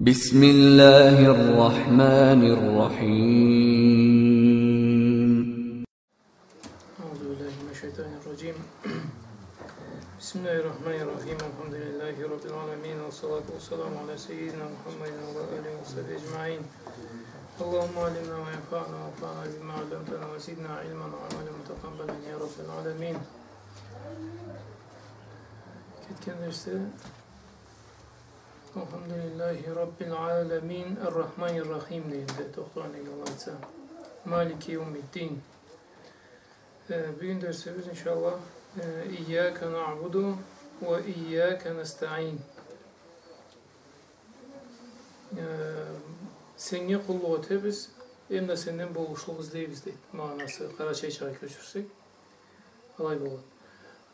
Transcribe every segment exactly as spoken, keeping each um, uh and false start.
بسم الله الرحمن الرحيم. أعوذ بالله من الشيطان الرجيم. بسم الله الرحمن الرحيم. الحمد لله رب العالمين، والصلاة والسلام على سيدنا محمد وعلى آله وصحبه أجمعين. اللهم علمنا ما ينفعنا وانفعنا بما علمتنا وزدنا علما وعملا متقبلا يا رب العالمين. Кетген дерсде الحمد لله رب العالمين الرحمن الرحيم дейди, тохтагъан эдик, Аллах айтса. مالك يوم الدين. Э, бюгюн дерсибиз, иншаллах, э, إياك نعبد وإياك نستعين. Э, сеннге къуллукъ этебиз, эм да сенден болушлукъ излейбиз, дейди магъанасы, къарачайчагъа кёчюрсек. Алай болады.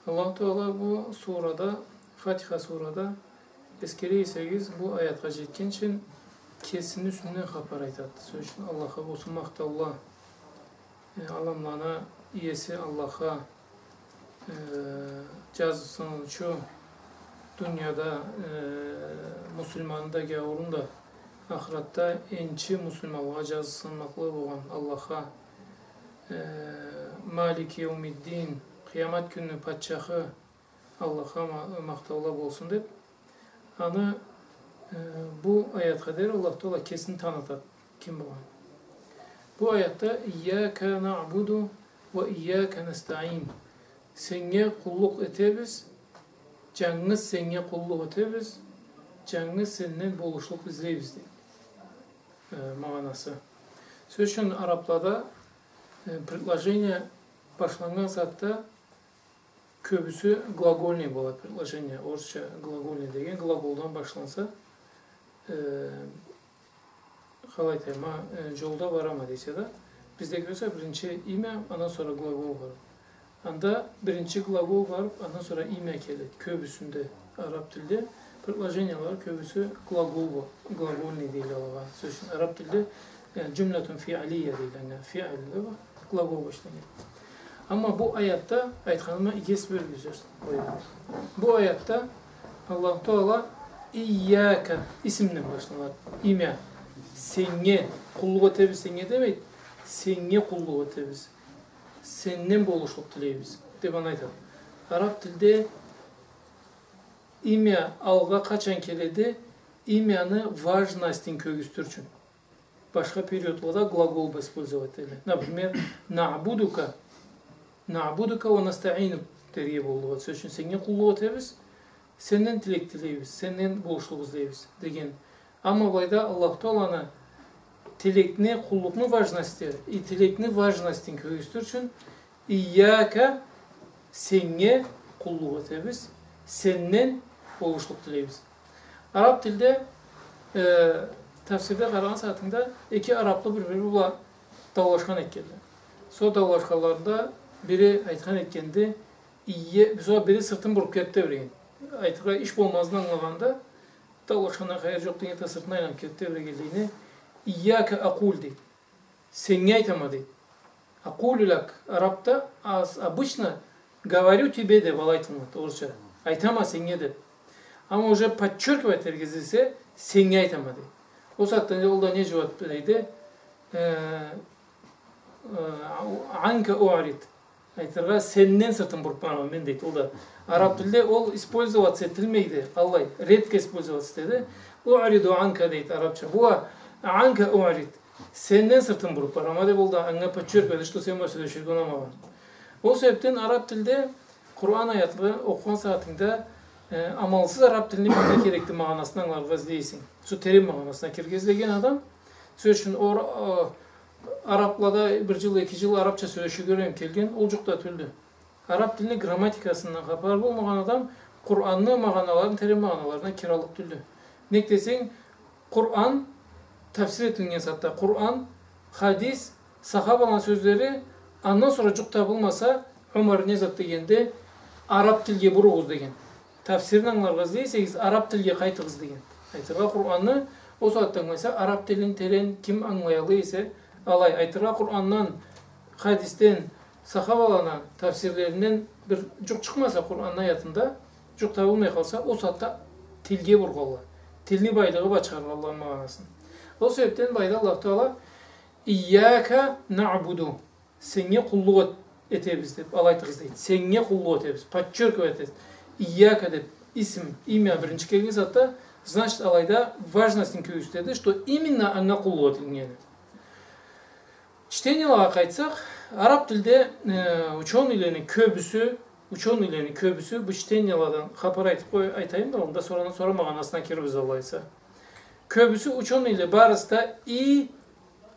Аллаху Таала бу сурада, Фатиха сурада, эсгере эсегиз, бу аятха жетгинчи кесини юсюнден хапар айтады. Сёз ючюн, Аллахха болсун махтаула, э, аламланы иеси Аллахха, э, жазыкъсыныучу, дунияда, э, муслиманны да, гяуурну да, ахыратда энчи муслиманлагъа жазыкъсынмакълы болгъан Аллахха, э, مالك يوم الدين, къыямат кюнню патчахы Аллахха ма-, махтаула болсун деб, аны, э, бу аятха дери Аллаху Таала кесин танытады, ким болгъанын. Бу аятда إياك نعبد وإياك نستعين. Сеннге къуллукъ этебиз, жангыз сеннге къуллукъ этебиз, жангыз сенден болушлукъ излейбиз, дейди, э, магъанасы. Сёз ючюн, араблада, э, предложение башланнган сагъатда кёбюсю глагольный болады предложение. Орусча глагольный деген глаголдан башланса, э, къалай айтайым, ма, э, жолда барама дейсе да, бизде кёресе, биринчи имя, андан сора глагол барады. Анда биринчи глагол барыб, андан сора имя келеди. Кёбюсюнде араб тилде предложенияланы кёбюсю глагол бу, глагольный дейле алагъа. Сёз ючюн, араб тилде, э, جملة فعلية дейле анга. Фиъл да бу, глагол башланнган. Амма бу аятда, айтханыма эс беригиз, бу аятда Аллаху Таала إياك исмден башланады. Имя. Сеннге къуллукъ этебиз, сеннге демейди. Сеннге къуллукъ этебиз. Сенден болушлукъ тилейбиз, деб аны айтады. Араб тилде имя алгъа къачан келеди, имяны важностун кёргюзтюр ючюн. Башха периодлада глагол бла использовать этелле. Например, نعبدك, نعبدك ونستعينك дерге боллукъ эди. Сёз ючюн, сеннге къуллукъ этебиз, сенден тилек тилейбиз, сенден болушлукъ излейбиз деген. Амма былайда Аллаху Тааланы тилекни, къуллукъну важности, и тилекни важностун кёргюзтюр ючюн إياك, сеннге къуллукъ этебиз, сенден болушлукъ тилейбиз. Араб тилде, э, тафсирде къарагъан сагъатынгда эки араблы бир-бири бла даулашхан этгенле. Сора даулашханларында бири айтхан этгенди, ие, сора бири сыртын буруб кетди бирин. Айтыргъа иш болмазын ангылагъанда, даулашхандан хайыр жокъ дегенде, сыртын айланыб кетди бирин, келгенде, إياك أقول дейди. Сеннге айтама, дейди. أقول لك. Арабда аз-, обычно говорю тебе деб алай айтылады, орусча. Айтама сеннге деб. Амма уже подчёркивать этерге излесе, сеннге айтама, дейди. Ол сагъатда ол да не жууаб береди? Э, э, عنك أعرض. Айтыргъа, сенден сыртым буруп барама мен, дейди. Ол да араб тилде ол использоваться этилмейди. Аллай, редко использоваться этеди. أعرض عنك дейди арабча. Бу а عنك أعرض. Сенден сыртым буруп барама деп, ол да анга подчёркивать этеди, что сен бла сёлеширге унамагъан. Ол себепден араб тилде Къуран аятны окъугъан сагъатынгда, э, амалсыз араб тилни билме керекди, магъанасын ангыларгъа излейсенг. Сора терен магъанасына кирирге излеген адам, сёз ючюн, ор-, э, араблада бир жыл, эки жыл арабча сёлешип юрюп келген, ол жукъ да тюлдю. Араб тилни грамматикасындан хапары болмагъан адам Къуранны магъаналарын, терен магъаналарына кираллыкъ тюлдю. Нек десенг, Къуран тафсир этилген сагъатда, Къуран, хадис, сахабаланы сёзлери, андан сора жукъ табылмаса, Умар не зат дегенде, араб тилге буругъуз деген. Тафсирин ангыларгъа излей эсегиз, араб тилге къайтыгъыз деген. Айтыргъа, Къуранны ол сагъатда ангылайса, араб тилин терен ким ангылай эсе, алай. Айтыргъа, Къурандан, хадисден, сахабаланы тафсирлеринден бир жукъ чыкъмаса Къуранны аятында, жукъ табылмай къалса, ол сагъатда тилге бургъанла. Тилни байлыгъы бла чыгъаргъанла магъанасын. Ол себепден былайда Аллаху Таала «Ийяка наъбуду». Сеннге къуллукъ эт-, этебиз деп, алай айтыгъыз дейди. Сеннге къуллукъ этебиз. Подчёркивать этебиз. Ийяка деп исм, имя биринчи келген сагъатда, значит, алайда важностун кёргюзтеди, что именно анга къуллукъ этилгени. Чтениелагъа къайтсакъ, араб тилде, э, учёныйлени кёбюсю, учёныйлени кёбюсю бу чтениеладан хапар айтып къой-, айтайым да, ондан сора, сора магъанасына кирирбиз, Аллах айтса. Кёбюсю учёныйле барысы да и,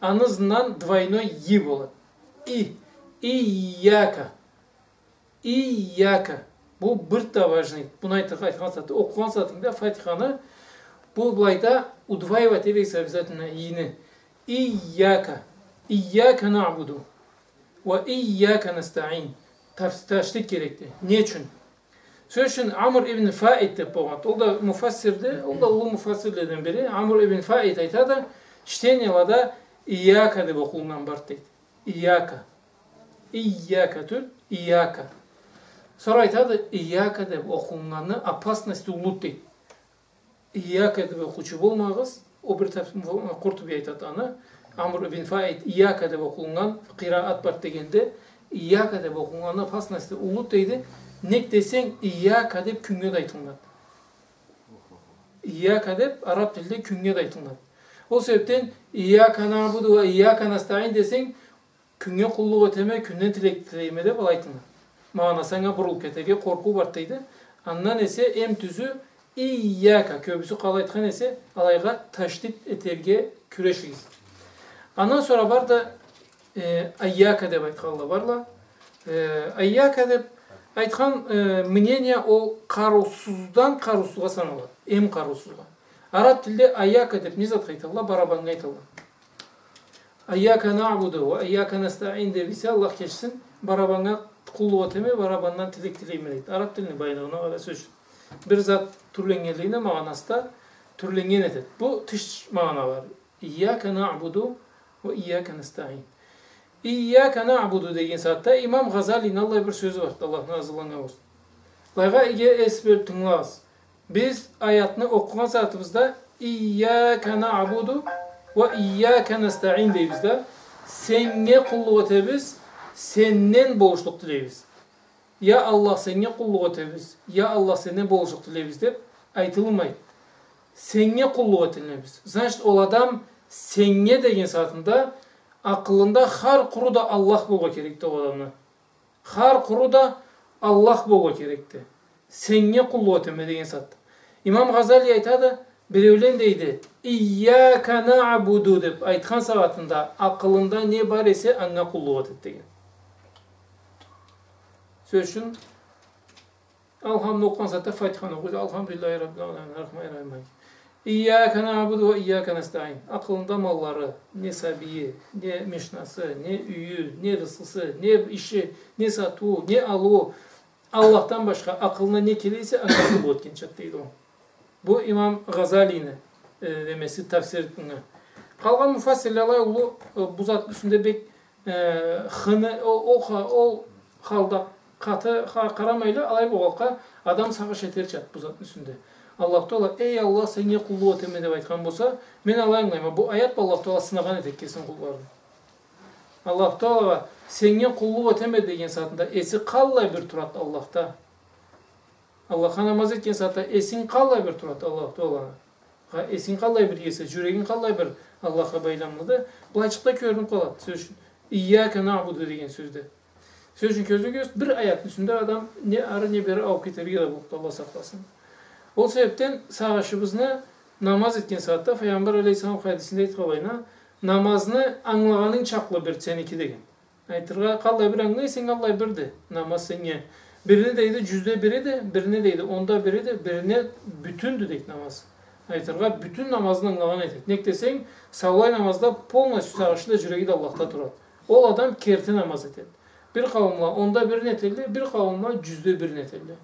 аны ызындан двойной и болады. И, ийяка. Ийяка. Бу бир да важный. Буну айтыргъа, айтхан сагъатда, окъугъан сагъатынгда Фатиханы, бу былайда удваивать этебиз обязательно ини. Ийяка. Ийяка наъбуду. Ва ийяка настаъин. Таф-, ташдид керекди. Не ючюн? Сёз ючюн, Амр ибн Фаид деп болгъан. Ол да муфассирди, ол да уллу муфассирледен бири. Амр ибн Фаид айтады, чтениелада ийяка деп окъулгъан барды дейди. Ийяка. Ийяка тюл, ийяка. Сора айтады, ийяка деп окъулгъанны опасности уллуду дейди. Ийяка деп окъуучу болмагъыз. Ол бир тап-, Къуртуби айтады аны. Амр ибн Фаид, ийяка деп окъулгъан къираат барды дегенде, ийяка деп окъулгъанны опасности уллуду дейди. Нек десенг, ийяка деп кюннге да айтылынады. Ийяка деп араб тилде кюннге да айтылынады. Ол себепден ийяка наъбуду ва ийяка настаъин десенг, кюннге къуллукъ этеме, кюнден тилек тилейме деп алай айтылынады. Магъанасы анга бурулуп кетерге къоркъуу барды дейди. Андан эсе эм тюзю ийяка, кёбюсю къалай айтхан эсе, алайгъа ташдид этерге кюрешигиз. Андан сора барды, э, айяка деп айтханла барла. Э, айяка деп айтхан, э, мнение ол къарыусуздан къарыусузгъа саналады. Эм къарыусузгъа. Араб тилде айяка деп не затха айталла? Барабаннга айталла. Айяка наъбуду ва айяка настаъин деп эсе, Аллах кечсин, барабаннга къуллукъ этеме, барабандан тилек тилейме дейди. Араб тилни байлыгъына къара, сёз ючюн. Бир зат тюрленнгенлигине магъанасы да тюрленнген этеди. Бу тыш магъана бар. Ийяка наъбуду ва ийяка настаъин. Ийяка наъбуду деген сагъатда имам Гъазалини аллай бир сёзю барды, Аллах андан разы болсун. Былайгъа иги эс берип тынгылагъыз. Биз аятны окъугъан сагъатыбызда ийяка наъбуду ва ийяка настаъин дейбиз да. Сеннге къуллукъ этебиз, сенден болушлукъ тилейбиз. Я Аллах, сеннге къуллукъ этебиз, я Аллах, сенден болушлукъ тилейбиз деп айтылмайды. Сеннге къуллукъ этебиз. Значит, ол адам сеннге деген сагъатында акъылында хар къуру да Аллах болургъа керекди ол адамны. Хар къуру да Аллах болургъа керекди. Сеннге къуллукъ этеме деген сагъатда. Имам Гъазали айтады, биреулен дейди, «Ийяка наъбуду» деп айтхан сагъатында акъылында не бар эсе, анга къуллукъ этеди деген. Сёз ючюн, Алхамны окъугъан сагъатда Фатиханы окъуйду. Алхамдулиллахи Раббил аламин, Рахмани Рахим. Ийяка наъбуду ва ийяка настаъин. Акъылында маллары, не сабийи, не машинасы, не юйю, не рызкъысы, не иши, не сатыуу, не алыуу. Аллахдан башха акъылына не келе эсе, анга къуллукъ этгенчады дейди ол. Бу имам Гъазалини, э, немеси, тафсири. Къалгъан муфассирле алай уллу, э, бу затны юсюнде бек, э, хыны, о, о ха-, ол халда къаты ха-, къарамайла, алай болгъанлыкъгъа адам сагъыш этерчады бу затны юсюнде. Аллах Таала, «Эй Аллах, сеннге къуллукъ этеме» деп айтхан болса, мен алай ангылайма, бу аят бла Аллах Таала сынагъан этеди кесин къулларын. Аллах Таала, «Сеннге къуллукъ этеме» деген сагъатында эси къаллай бир турады Аллахда. Аллахха намаз этген сагъатда эсинг къаллай бир турады Аллах Тааланы. Ха, эсинг къаллай бир эсе, жюрегинг къаллай бир Аллахха байламлыды. Былайчыкъда кёрюнюп къалады, сёз ючюн. «Ийяка наъбуду» деген сёзде. Сёз ючюн, кёзюгюз, бир аятны юсюнде адам не ары, не бери аууп кетерге да боллукъду, Аллах сакъласын. Ол себепден сагъышыбызны намаз этген сагъатда, Файгъамбар алейхиссалам хадисинде айтханлайына, намазны ангылагъанынг чакълы бир сеники деген. Айтыргъа, къаллай бир ангылай эсенг, аллай бирди намаз сеннге. Бирине дейди, жюзде бириди, бирине дейди, онда бириди, бирине бютюндю дейди намаз. Айтыргъа, бютюн намазны ангылагъан этеди. Нек десенг, саулай намазда полностью сагъышы да, жюреги да Аллахда турады. Ол адам керти намаз этеди. Бир къауумла онда бирин этелле, бир къауумла жюзде бирин этелле.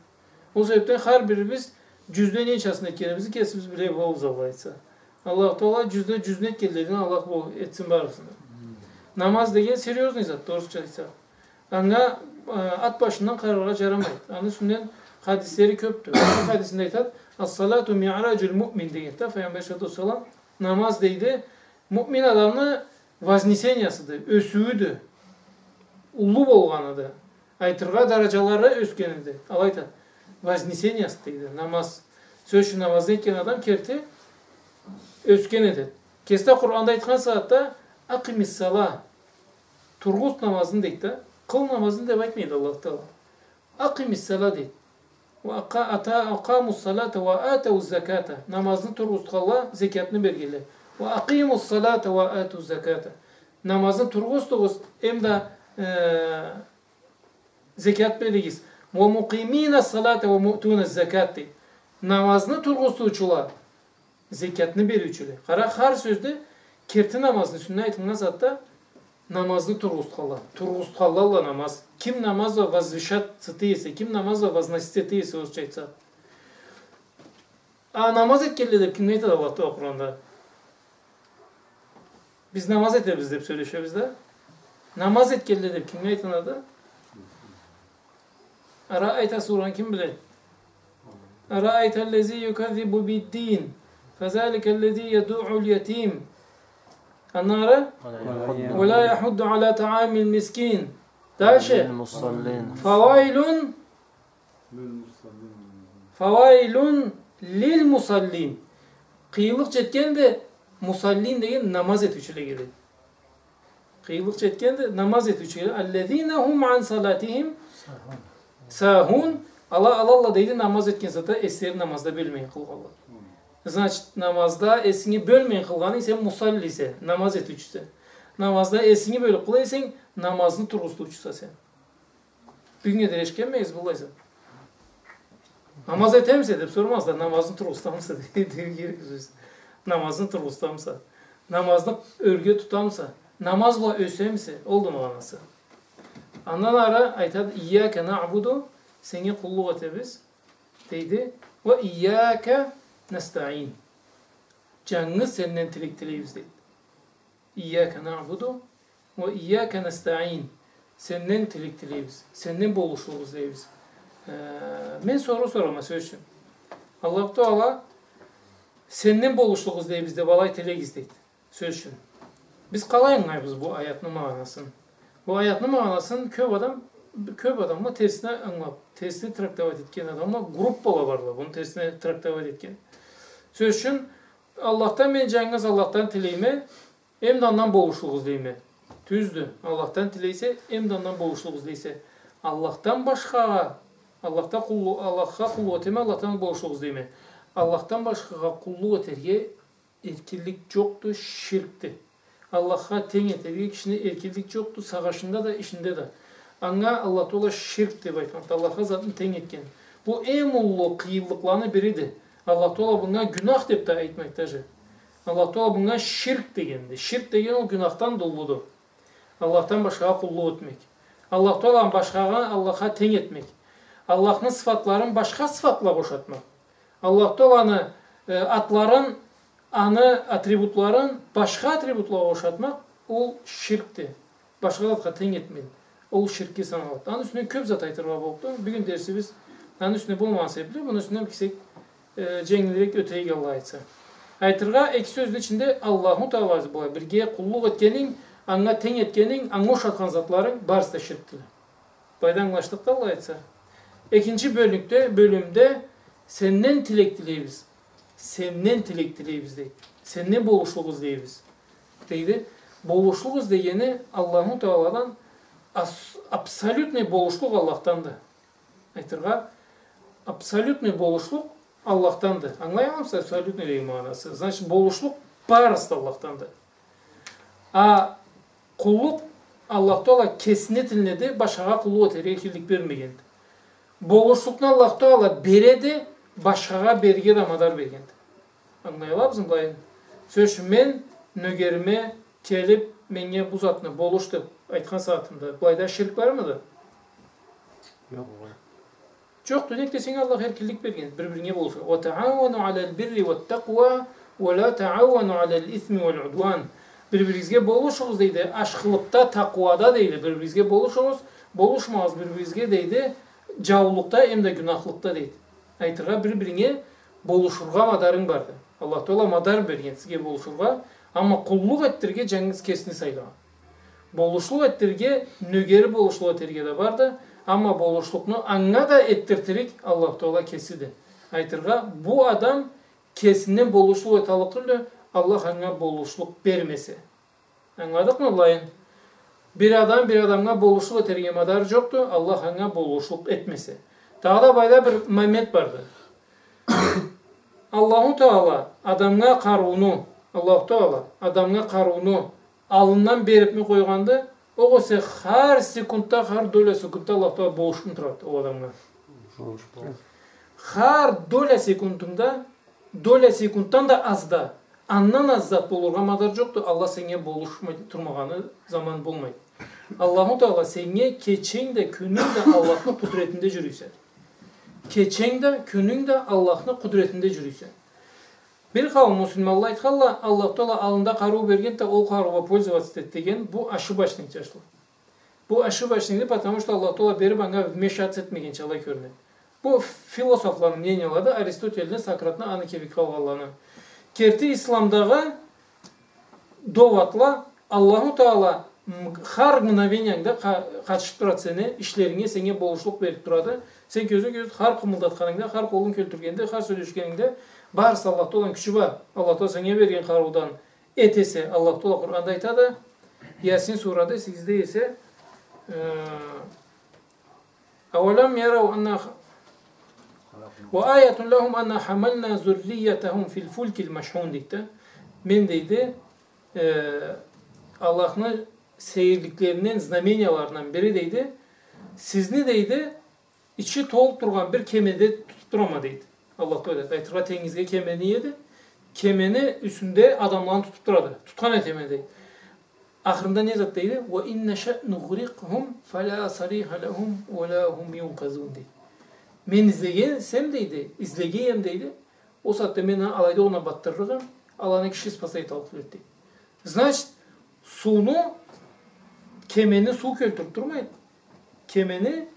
Ол себепден хар бирибиз жюзде ненчасын этгенибизни кесибиз биле болурбуз, Аллах айтса. Аллах Таала жюзде жюзюн этгенледен Аллах бол-, этсин барыбызны. Намаз деген серьёзный затды, орусча айтсакъ. Анга, э, ат башындан къараргъа жарамайды. Аны юсюнден хадислери кёпдю. Бир хадисинде айтады, «Ас-салату миъраджуль муъмин» деген да Файгъамбар алейхиссалату уассалам, намаз, дейди, муъмин адамны вознесениясыды, ёсююдю, уллу болгъаныды. Айтыргъа, даражалары ёсгениди. Алай айтады. Вознесениясыды, дейди, намаз. Сёз ючюн, намазны этген адам керти ёсген этеди. Кеси да Къуранда айтхан сагъатда «Акъимис-сала», тургъуз намазны, дейди да. Къыл намазны деп айтмайды Аллаху Тагъала. «Акъимис-сала», дейди. «Ва ака-, ата-, акъамус-салата ва атауз-заката». Намазны тургъузтханла, зекятны бергенле. «Ва акъимус-салата ва атуз-заката». Намазны тургъузтугъуз, эм да, э, зекят беригиз. «Ва мукъиминас-салата ва муътуназ-закат», дейди. Намазны тургъузтуучула, зекятны бериучюле. Къара, хар сёзде керти намазны юсюнден айтылгъан затда намазны тургъузтханла. Тургъузтханла намаз. Ким намаз бла возвышаться эте эсе, ким намаз бла возноситься эте эсе, орусча айтсакъ. А намаз этгенле деп кимге айтады Аллах Тагъала Къуранда? Биз намаз этебиз деп сёлешебиз да. Намаз этгенле деп кимге айтылады? Араайта сураны ким биле? «Араайта ллази юказзибу бид-дин, фазалика ллази ядуъуль ятим». Андан ары? «Ва ла яхудду аля таамиль мискин». Дальше. «Лиль мусаллин». «Фавайлун, фавайлун лиль мусаллин». Къыйынлыкъ джетгенди мусаллин деген намаз этиучюлеге, дейди. Къыйынлыкъ джетгенди намаз этиучюлеге. «Аллазина хум ан салатихим сахун». Ала, алалла, дейди, намаз этген сагъатда эслерин намазда бёлмейин къылгъанла. Значит, намазда эсинги бёлмейин къылгъанынг, сен мусаллисе, намаз этиучюсе. Намазда эсинги бёлюб къыла эсенг, намазны тургъузтуучуса сен. Бюгюннге дери эшитгенмисиз быллай зат? «Намаз этемисе?» деб сормазла, «Намазны тургъузтамыса?» деб, деб керек сёз. Намазны тургъузтамыса? Намазны ёрге тутамыса? Намаз бла ёсемисе? Олду магъанасы. Андан ары айтады: «Ийяка наъбуду», сеннге къуллукъ этебиз, дейди. «Ва ийяка настаъин». Джангыз сенден тилек тилейбиз, дейди. «Ийяка наъбуду ва ийяка настаъин». Сенден тилек тилейбиз, сенден болушлукъ излейбиз. Э, мен соруу сорама, сёз ючюн. Аллаху Тагъала «сенден болушлукъ излейбиз» деб алай тилегиз дейди. Сёз ючюн. Биз къалай ангылайбыз бу аятны магъанасын? Бу аятны магъанасын кёб адам, кёб адамла терсине ангылаб, терсине трактовать этген адамла, группала барла, муну терсине трактовать этген. Сёз ючюн, Аллахдан, мен джангыз Аллахдан тилейме, эм да андан болушлукъ излейме. Тюздю. Аллахдан тилейсе, эм да андан болушлукъ излейсе. Аллахдан башхагъа, Аллахда къуллу-, Аллахха къуллукъ этеме, Аллахдан болушлукъ излейме. Аллахдан башхагъа къуллукъ этерге эркинлик джокъду, ширкди. Аллахха тенг этерге кишини эркинлик джокъду, сагъышында да, ишинде да. Анга Аллах Тагъала ширк деб айтханды, Аллахха затны тенг этген. Бу эм уллу къыйынлыкъланы бириди. Аллах Тагъала бунга гюнах деб да айтмайды даже. Аллах Тагъала бунга ширк дегенди. Ширк деген ол гюнахдан да уллуду. Аллахдан башхагъа къуллукъ этмек. Аллах Тагъаланы башхагъа, Аллахха тенг этмек. Аллахны сыфатларын башха сыфатлагъа ушатмакъ. Аллах Тагъаланы, э, атларын, аны атрибутларын башха атрибутлагъа ушатмакъ, ол ширкди. Башха затха тенг этмейин. Ол ширкге саналады. Аны юсюнден кёб зат айтыргъа боллукъду. Бюгюн дерсибиз аны юсюнде болмагъан себебли, муну юсюнден бир кесек, э, дженгилирек ётейик, Аллах айтса. Айтыргъа, эки сёзню ичинде Аллаху Тагъала былай бирге къуллукъ этгенинг, анга тенг этгенинг, анга ушатхан затларынг барысы да ширкдиле. Былайда ангылашдыкъ да, Аллах айтса. Экинчи бёлюкде, бёлюмде «сенден тилек тилейбиз». «Сенден тилек тилейбиз», дейди. «Сенден болушлукъ излейбиз», дейди. Болушлукъ излегени Аллаху Тагъаладан ас-, абсолютный болушлукъ Аллахданды. Айтыргъа, абсолютный болушлукъ Аллахданды. Ангылай аламысыз абсолютный деген магъанасын? Значит, болушлукъ барысы да Аллахданды. А къуллукъ Аллах Тагъала кесини тилинеди, башхагъа къуллукъ этерге эркинлик бермегенди. Болушлукъну Аллах Тагъала береди, башхагъа берирге да мадар бергенди. Ангылай алабызмы былайын? Сёз ючюн, мен нёгериме келиб, меннге бу затны болуш деб айтхан сагъатымда, былайда ширк бармыды? Джокъ. Джокъду, нек десенг, Аллах эркинлик берген, бир-биринге болушургъа. «Ва таауану аляль бирри ва такъуа, ва ла таауану аляль исми валь удуан». Бир-биригизге болушугъуз, дейди, ашхылыкъда, такъуада, дейди, бир-биригизге болушугъуз, болушмагъыз бир-биригизге, дейди, джаулукъда, эм да гюнахлыкъда, дейди. Айтыргъа, бир-биринге Болушургъа мадарынг барды. Аллах Тагъала мадар берген сизге болушургъа, амма къуллукъ этдирирге джангыз кесини сайлагъан. Болушлукъ этдирирге, нёгери болушлукъ этерге да барды, амма болушлукъну анга да этдиртирик Аллах Тагъала кесиди. Айтыргъа, бу адам кесинден болушлукъ эталлыкъ тюлдю, Аллах анга болушлукъ бермесе. Ангыладыкъмы былайын? Бир адам бир адамгъа болушлукъ этерге мадары джокъду, Аллах анга болушлукъ этмесе. Дагъыда былайда бир момент барды. Аллаху Тагъала адамгъа къарыуну, Аллаху Тагъала адамгъа къарыуну аллындан берипми къойгъанды, огъесе хар секундда, хар доля секундда Аллаху Тагъала болушупму турады ол адамгъа. Хар доля секундунда, доля секунддан да азда, андан аз зат болургъа мадар джокъду, Аллах сеннге болушмай турмагъаны заман болмайды. Аллаху Тагъала сеннге кеченг да, кюнюнг да Аллахны къудретинде джюрюйсе. Кеченг да, кюнюнг да Аллахны къудретинде джюрюйсе. Бир къауум муслиманла айтханла, Аллаху Тагъала аллында къарыу берген да, ол къарыугъа пользоваться этеди деген, бу ошибочный джашла. Бу ошибочныйды, потому что Аллах Тагъала берип анга вмешаться этмегенча алай кёрюнеди. Бу философланы мнениялады, Аристотельни, Сократны, аны кибик къалгъанланы. Керти исламдагъы доводла, Аллаху Тагъала м-, хар мгновениянгда къа-, къатышып турады сени ишлеринге, сеннге болушлукъ берип турады. Сен кёзюнг кёзюп, хар къымылдатханынгда, хар къолунг кёлтюргенде, хар сёлешгенинде, барысы Аллах Тагъаланы кючю бар. Аллах Тагъала сеннге берген къарыудан этесе, Аллах Тагъала Къуранда айтады, Ясин сурада эсигизде эсе, э, «أولم يروا أنا خ-، وآية لهم أنا حملنا ذريتهم في الفلك المشحون», дейди да. Мен, дейди, э, Аллахны сейирликлеринден, знаменияларындан бири, дейди, сизни, дейди, ичи толуп тургъан бир кемеде тутуп турама, дейди. Аллах Тагъала айтыргъа, тенгизге кемени иеди. Кемени юсюнде адамланы тутуп турады. Тутхан этеме, дейди. Ахырында не зат дейди? «وإن نشأ نغرقهم فلا صريخ لهم ولا هم ينقذون», дейди. Мен излеген эсем, дейди, излеген эсем, дейди, ол сагъатда мен алайды огъуна батдырырыкъ эм, аланы киши спасать эталлыкъ тюл эди, дейди. Значит, сууну, кемени суу кёлтюрюп турмайды. Кемени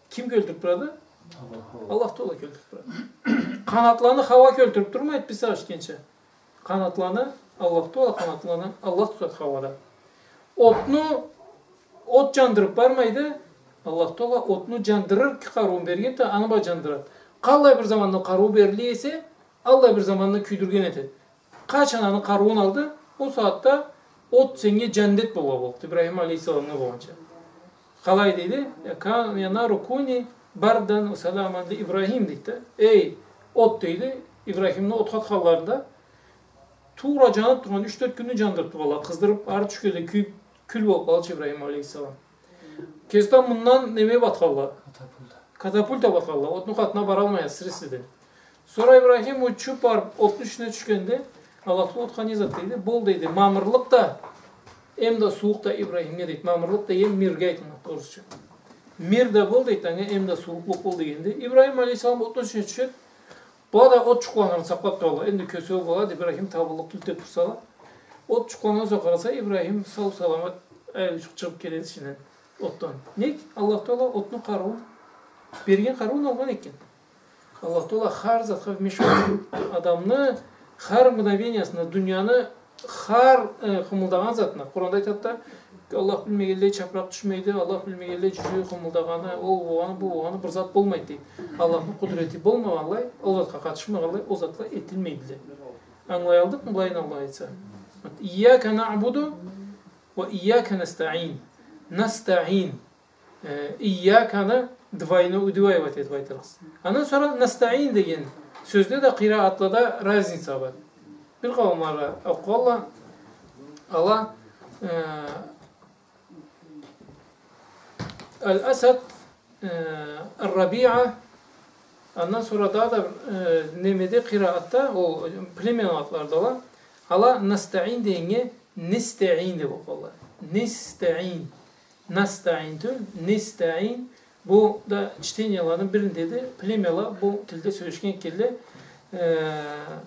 ким кёлтюрюп турады? Аллах Тагъала кёлтюрюп турады. Къанатланы хауа кёлтюрюп турмайды, биз сагъышгъанча. Къанатланы Аллах Тагъала, къанатланы Аллах тутады хауада. Отну от джандырып бармайды. Аллах Тагъала отну джандырыр къарыуун берген да, аны бла джандырады. Къаллай бир заманда къарыу бериле эсе, аллай бир заманда кюйдюрген этеди. Къачан аны къарыуун алды, ол сагъатда от сеннге джандет болгъан болду, Ибрахим алейхиссаламгъа болгъанча. Къалай дейди? «يا ك-، يا نار كوني بردا وسلاما لإبراهيم», дейди да. Эй, от, дейди, Ибрахимни отха атханларында туура джанып тургъан, юч-тёрт кюнню джандырып тургъанла, къыздырып, ары тюшгенлей кюйюп, кюл болуп къалгъанча Ибрахим алейхиссалам. Кесине мындан неме батханла. Катапульта. Катапульта батханла. Отну къатына баралмай, асыры эседен. Сора Ибрахим учуп барып, отну ичине тюшгенде, Аллах Тагъала отха не зат дейди? Бол, дейди, мамырлыкъ да, эм да сууукъ да Ибрахимге, дейди. Мамырлыкъ деген мирге айтылады орусча. Мир да бол, дейди, анга эм да сууукълукъ бол дегенде, Ибрахим алейхиссалам отну ичине тюшеди. Была да от джукъланырын сакълап туралла. Энди кёсеу болады, Ибрахим табыллыкъ тюлдю деп турсала. От джукъланыргъа къараса, Ибрахим сау-саламат ариу чыгъып келеди ичинден, отдан. Нек? Аллах Тагъала отну къарыуун, берген къарыуун алгъан экен. Аллах Тагъала хар затха вмешивается. Адамны хар мгновениясында, дунияны хар, э, къымылдагъан затына. Къуранда айтады да, Аллах билмегенлей чапыракъ тюшмейди, Аллах билмегенлей джюрек къымылдагъаны, ол болгъаны, бу болгъаны бир зат болмайды, дейди. Аллахны къудрети болмагъанлай, ол затха къатышмагъанлай, ол затла этилмейдиле. Ангылаялдыкъмы былайын, Аллах айтса? «إياك نعبد وإياك نستعين». Настаин. Э, «ийяканы» двойной, удваивать этип айтырыкъсыз. Андан сора «настаин» деген сёзде да, къираатлада разница бар. Бир къауумла окъугъанла, ала, э, Аль-Асад, э, Ар-Рабиа, андан сора дагъыда, э, немеде, къираатда, ол племя атларында ала, ала «настаин» дегеннге «нистаин» деп окъуйла. Нистаин. Настаин тюл, нистаин. Бу да чтениеланы бириндеди. Племяла бу тилде сёлешген экенле. Э,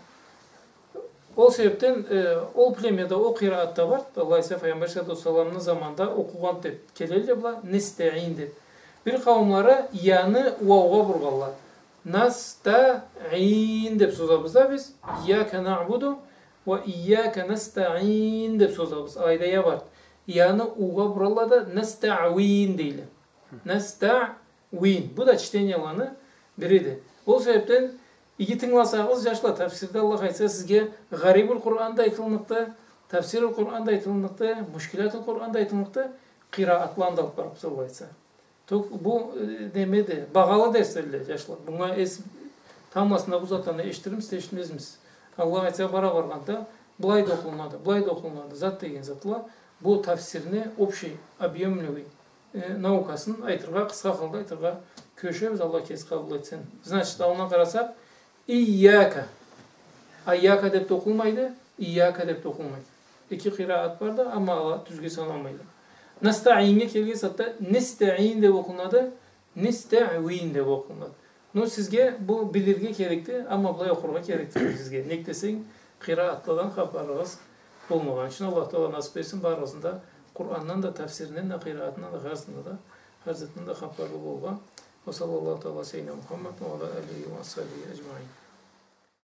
ол себепден, э, ол племяда ол къираат да бар. Аллах айтса, Пайгъамбар саллаллаху алейхи ва салламны заманында окъугъан деп келелле была, нистаин деп. Бир къауумлары «я»ны «вау»гъа бургъанла. Настаин деп созабыз да биз. Ийяка наъбуду ва ийяка настаин деп созабыз. Алайда я барды. Яны угъа буралла да настауин дейле. Настауин. Бу да чтенияланы бириди. Ол себепден иги тынгыласагъыз, джашла, тафсирде, Аллах айтса, сизге Гъарибул Къуран да айтылыныкъды, Тафсирул Къуран да айтылыныкъды, Мушкилатул Къуран да айтылыныкъды, къираатланы да алып барырбыз, Аллах айтса. Ток бу, э, немеди, багъалы дерследиле, джашла. Бунга эс тамбласында бу затланы эшитирмисиз, эшитмезмисиз. Аллах айтса, бара баргъанда, былай да окъулунады, былай да окъулунады, зат деген затла, бу тафсирни общий, объёмный, э, наукасын айтыргъа, къысха халда айтыргъа кюрешебиз, Аллах кеси къабыл этсин. Значит, аллына къарасакъ, ийяка. Айяка деп да окъулмайды, ийяка деп да окъулмайды. Эки къираат барды, амма ала тюзге саналмайды. Настаинге келген сагъатда нестаин деп окъулады, нестауин деп окъулады. Но сизге бу билирге керекди, амма былай окъургъа керекди сизге. Нек десенг, къираатладан хапарыгъыз болмагъан ючюн. Аллах Таала насып этсин барыгъызны да Къурандан да, тафсиринден да, къираатындан да, хар затындан да, хар затындан да хапарлы болургъа. Ва саллаллаху таала ала сайидина Мухаммад ва ала алихи ва асхабихи аджмаин.